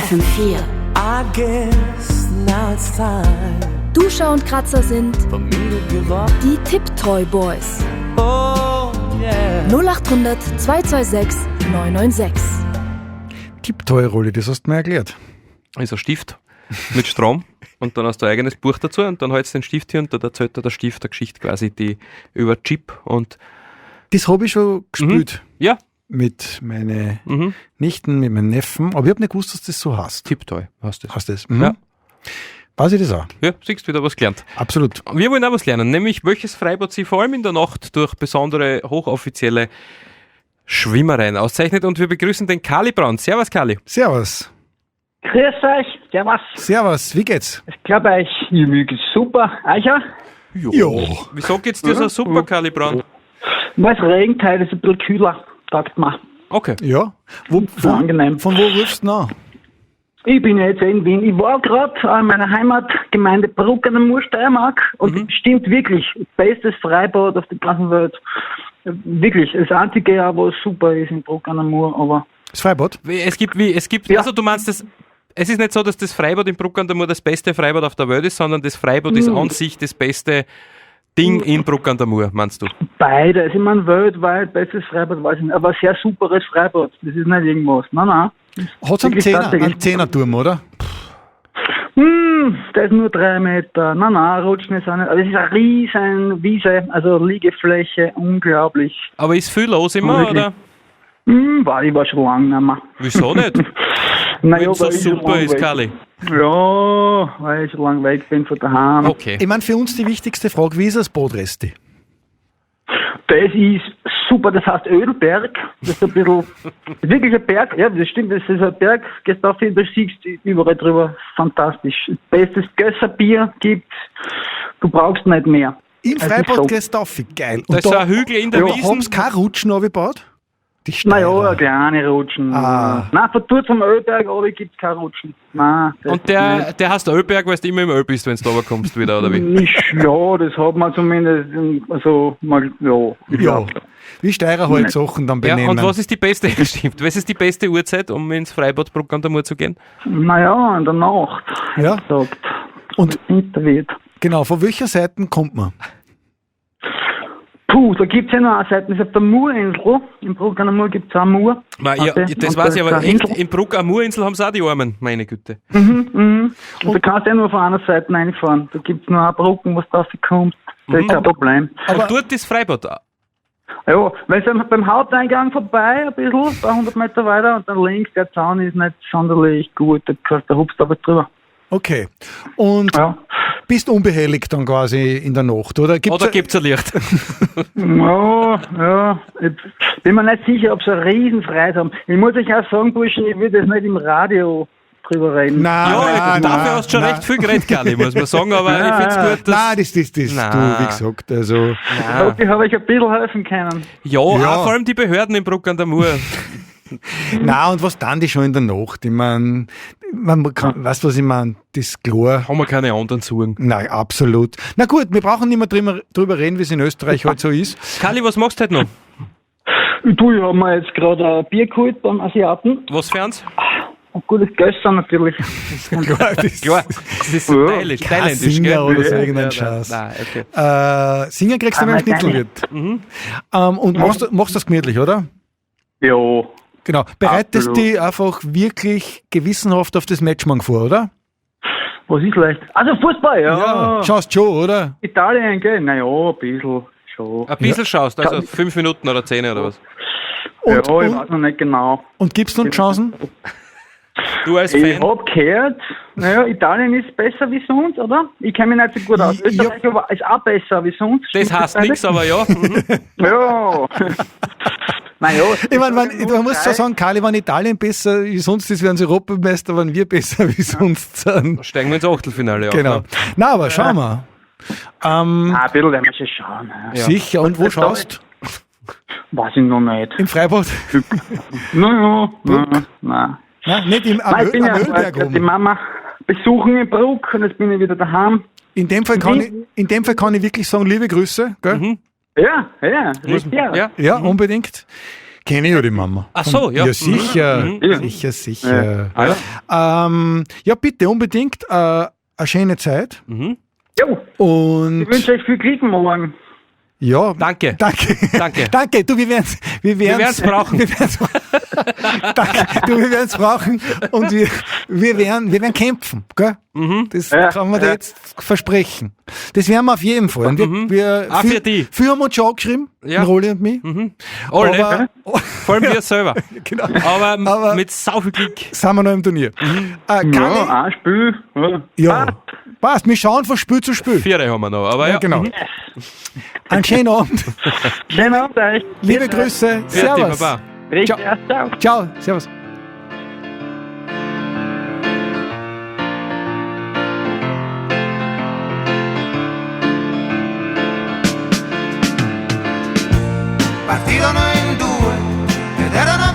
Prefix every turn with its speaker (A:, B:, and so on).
A: FM4.
B: I guess now it's time
C: Duscher und Kratzer sind
B: for me to give up.
C: die Tipptoy Boys.
B: Oh, yeah.
C: 0800 226 996.
D: Tipptoy-Rolle, das hast du mir erklärt.
E: Ist ein Stift mit Strom und dann hast du ein eigenes Buch dazu und dann hältst du den Stift hier und da erzählt dir der Stift eine Geschichte quasi, die über Chip und
D: Das habe ich schon gespielt
E: ja,
D: mit meinen
E: mhm.
D: Nichten, mit meinen Neffen, aber ich habe nicht gewusst, dass das so heißt.
E: Tipptoy hast du das.
D: Heißt das? Mhm.
E: Ja.
D: Weiß ich das auch?
E: Ja, siehst wieder was gelernt.
D: Absolut.
E: Wir wollen auch was lernen, nämlich welches Freibad sich vor allem in der Nacht durch besondere hochoffizielle Schwimmereien auszeichnet und wir begrüßen den Kali Braun. Servus Kali.
D: Servus.
F: Grüß euch, servus.
D: Servus, wie geht's?
F: Ich glaube euch, mir geht's super. Euch auch?
D: Jo.
E: Wieso geht's dir so super, Kali Braun?
F: Weil es regnet heute, ist ein bisschen kühler, taugt mir.
E: Okay.
D: Ja. Wo,
F: So angenehm.
D: Von wo rufst du denn an?
F: Ich bin ja jetzt in Wien. Ich war gerade in meiner Heimatgemeinde Bruck an der Mur, Steiermark. Und stimmt wirklich, bestes Freibad auf der ganzen Welt. Wirklich, das einzige Jahr, wo es super ist in Bruck an der Mur, aber
D: Das Freibad?
E: Es gibt, wie, es gibt,
F: Ja.
E: also du meinst das, es ist nicht so, dass das Freibad in Bruck an der Mur das beste Freibad auf der Welt ist, sondern das Freibad ist an sich das beste Ding in Bruck an der Mur, meinst du?
F: beides. Ich meine, weltweit, bestes Freibad, weiß ich nicht, aber sehr superes Freibad. Das ist nicht irgendwas. Nein, nein.
D: Hat's einen
F: Wirklich
D: Zehner,
F: tatsächlich.
D: einen Zehnerturm, oder?
F: Der ist nur 3 Meter. Nein, nein, rutschen ist auch nicht. Aber es ist eine riesen Wiese, also Liegefläche, unglaublich.
E: Aber ist viel los immer,
F: Wirklich?
E: oder?
F: Ich war schon lange nicht mehr.
E: Wieso nicht?
F: Naja,
E: Wenn so
F: weil ich schon
E: super
F: lang
E: ist,
F: weg-
E: Kali.
F: Ja, weil ich schon lange weg bin von daheim.
E: Okay.
D: Ich meine, für uns die wichtigste Frage, wie ist das Badresti?
F: Das ist super, das heißt Ödelberg. Das ist ein bisschen, wirklich ein Berg, ja, das stimmt, das ist ein Berg. Gehst auf hin, du siehst überall drüber. Fantastisch. Bestes Gösserbier gibt, du brauchst nicht mehr.
D: Im
F: Es ist
D: Freibad
F: so.
D: gehst du auf, geil.
E: Da
D: Und
E: ist so ein Hügel in der
D: da
E: Wiesen.
D: haben sie keine Rutschen runtergebaut? Die
F: Naja,
D: Steirer.
F: eine kleine Rutschen.
D: Ah.
F: Nein, von dort vom Ölberg runter gibt es keine Rutschen. Nein, das
E: Und der heißt Ölberg, weil du immer im Öl bist, wenn du da kommst wieder, oder wie?
F: nicht. Ja, das hat man zumindest, also, mal, ja. ich
D: Ja.
F: glaub.
D: Wie Steirer halt Sachen dann
E: Ja,
D: benennen.
E: und was ist die beste, stimmt, was ist die beste Uhrzeit, um ins Freibad Bruck an der Mur zu gehen?
F: Naja, in der Nacht.
D: Ja.
F: hätte ich Gesagt.
D: Und-
F: Winter wird.
D: Genau, von welcher Seite kommt man?
F: Puh, da gibt's ja noch eine Seite, das ist auf der Murinsel. Im Bruck an der Mur gibt's auch eine Mur.
E: Ma, ja,
F: Warte,
E: das
F: und
E: weiß
F: da
E: ich,
F: ist
E: aber
F: eine
E: echt,
F: Insel.
E: in Bruck am Murinsel haben sie auch die Armen, meine Güte.
F: Mhm. Und da kannst du ja nur von einer Seite reinfahren. Da gibt's nur eine Brücken, was da kommt. Das ist kein Problem.
D: Aber-
E: und dort ist Freibad.
F: Ja, wenn du beim Haupteingang vorbei, ein bisschen, ein paar hundert Meter weiter und dann links, der Zaun ist nicht sonderlich gut, da, da hupst du aber drüber.
D: Okay. Und
F: Ja.
D: bist unbehelligt dann quasi in der Nacht, oder? Gibt's
E: Oder gibt's ein Licht?
F: Ja, ja. Ich bin mir nicht sicher, ob sie einen Riesenfreis haben. Ich muss euch auch sagen, Burschen, ich würde das nicht im Radio drüber reden.
D: Nein,
E: Ja,
D: nein,
E: dafür
D: nein,
E: hast du schon
D: nein.
E: recht viel geredet, Kali, muss man sagen, aber ich find's gut, dass...
D: Nein, das,
E: Nein.
D: du, wie gesagt, also,
F: Ich hoffe, ich habe euch ein bisschen helfen können.
E: Ja,
D: Ja.
E: auch vor allem die Behörden in Bruck an der Mur.
D: na und was dann die schon in der Nacht? Ich mein, man kann, weißt du, was ich mein? Das ist klar.
E: Haben wir keine anderen Sorgen.
D: Nein, absolut. Na gut, wir brauchen nicht mehr drüber reden, wie es in Österreich halt so ist.
E: Kali, was machst du heute noch?
F: Du, ich habe mir jetzt gerade ein Bier geholt beim Asiaten.
E: Was für eins?
F: Ein gutes Gösser natürlich.
D: Klar, das,
E: Klar, das ist
F: Ja.
E: thailändisch,
D: Kein
E: thailändisch,
D: Singer
E: gell?
D: oder so irgendein
E: Ja,
D: Scheiß.
E: Nein, okay.
D: Singer kriegst du
F: Ah,
D: beim Schnitzelwirt. Und machst das gemütlich, oder?
F: Ja.
D: Genau. Bereitest
F: Absolut.
D: dich einfach wirklich gewissenhaft auf das Match morgen vor, oder?
F: Was ist leicht? Also Fußball, ja.
D: Schaust schon, oder?
F: Italien, gell? Naja, ein bisschen schon.
E: Ein bisschen schaust, also 5 Minuten oder 10 oder was.
D: Und,
F: ja, ich
D: und,
F: weiß noch nicht genau.
D: und gibst du uns Chancen?
E: Du als
F: Ich
E: Fan,
F: hab gehört, naja, Italien ist besser wie sonst, oder? Ich kenne mich nicht so gut aus.
D: Ich- ich hab-
F: Österreich aber ist auch besser wie sonst.
E: das
F: Stimmt
E: heißt
F: beides?
E: nichts, aber ja. Mhm.
F: Ja. Naja.
D: Ich meine, man muss so sagen, Kali, wenn Italien besser wie sonst ist, werden sie Europameister, wenn wir besser wie sonst sind.
E: Steigen wir ins Achtelfinale auf.
D: Genau.
E: Ne?
D: Na, aber schauen wir.
F: Ah, ein bisschen werden wir schon schauen. Ja.
D: Sicher. Und wo schaust?
F: Weiß ich noch nicht.
D: Im Freibad?
F: Naja, nein, nein.
D: Nein, nicht im, am,
F: Nein, ich bin
D: am
F: ja
D: Ölberg
F: die
D: rum.
F: Mama besuchen in Bruck und jetzt bin ich wieder daheim.
D: In dem Fall kann ich, in dem Fall kann ich wirklich sagen, liebe Grüße, gell?
F: Ja, ja,
E: Muss,
F: richtig. Ja.
E: ja.
D: Ja, unbedingt. Kenne ich ja die Mama.
E: Ach so, ja.
D: Ja, sicher.
F: Ja.
D: Sicher, sicher.
F: Ja.
D: Ja, bitte, unbedingt. Eine schöne Zeit.
F: Jo,
D: Und
F: ich wünsche euch viel Glück morgen.
D: ja.
E: Danke.
D: Danke.
E: Danke.
D: Danke. Du, wir werden's, wir werden's,
E: werden's brauchen.
D: Wir werden's, danke. Du, wir werden's brauchen und wir werden kämpfen, gell? Das
F: Ja,
D: kann man dir
F: ja.
D: jetzt versprechen. Das werden wir auf jeden Fall. Und wir
E: Auch
D: viel,
E: für die.
D: Viel haben wir uns schon angeschrieben,
E: Ja.
D: den Rolli und mich.
E: Alle,
D: Aber,
E: vor allem wir selber.
D: genau,
E: Aber,
D: Aber-
E: mit sau viel Glück.
D: sind wir noch im Turnier. Kali,
F: Ja, ein Spiel. Ja.
D: ja, passt. Wir schauen von Spiel zu Spiel.
E: Vier haben wir noch, aber ja.
D: Ja, genau. Einen schönen Abend.
F: Schönen Abend euch.
D: Liebe Grüße.
E: Fertig,
D: Servus.
E: Baba.
F: Richtig,
D: Ciao.
F: ja, ciao.
D: Ciao. Servus.
B: Partirono in due ed erano